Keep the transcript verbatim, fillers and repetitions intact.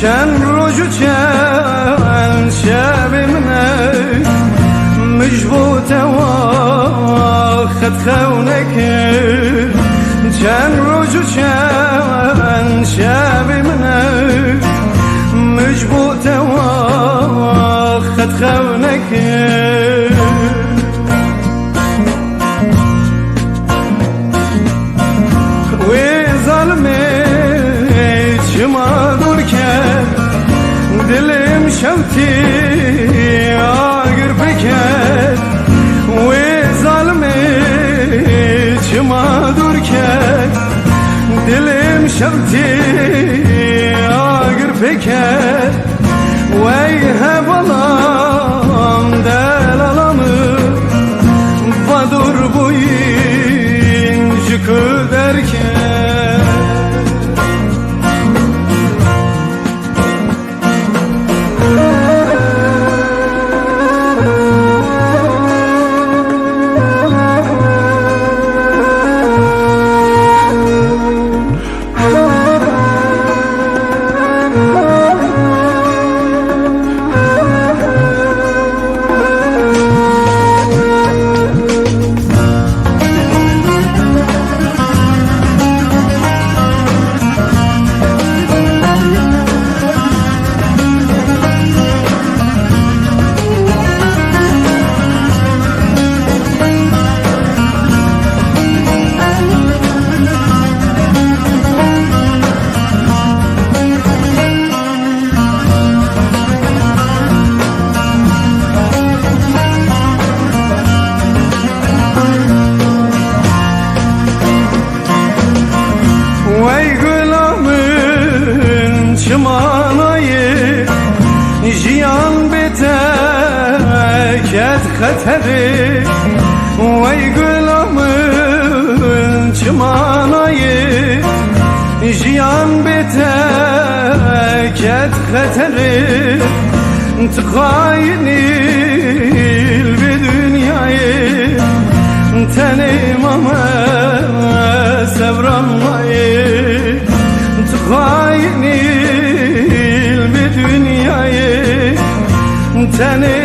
Çend roj û çend şevê min e, min ji bo te wa qet xew nekir. Çend roj û çend şevê min e, min ji bo te wa qet xew nekir. Wê zalimê çima dûr ket, dilê min şewtî agir pê ket. Wê zalimê çima dûr ket, dilê min şewtî agir pê ket. Wey hevalan delala min, va dûr bûyîn ji ku derket. Wey gula min, çima nayê jiyan bê te ket xeterê. Wey gula min, çima nayê jiyan bê te ket xeterê. Tu xayinî li vê dinyayê, tenê mame sevran mayê. Tu xayinî li vê dinyayê, tenê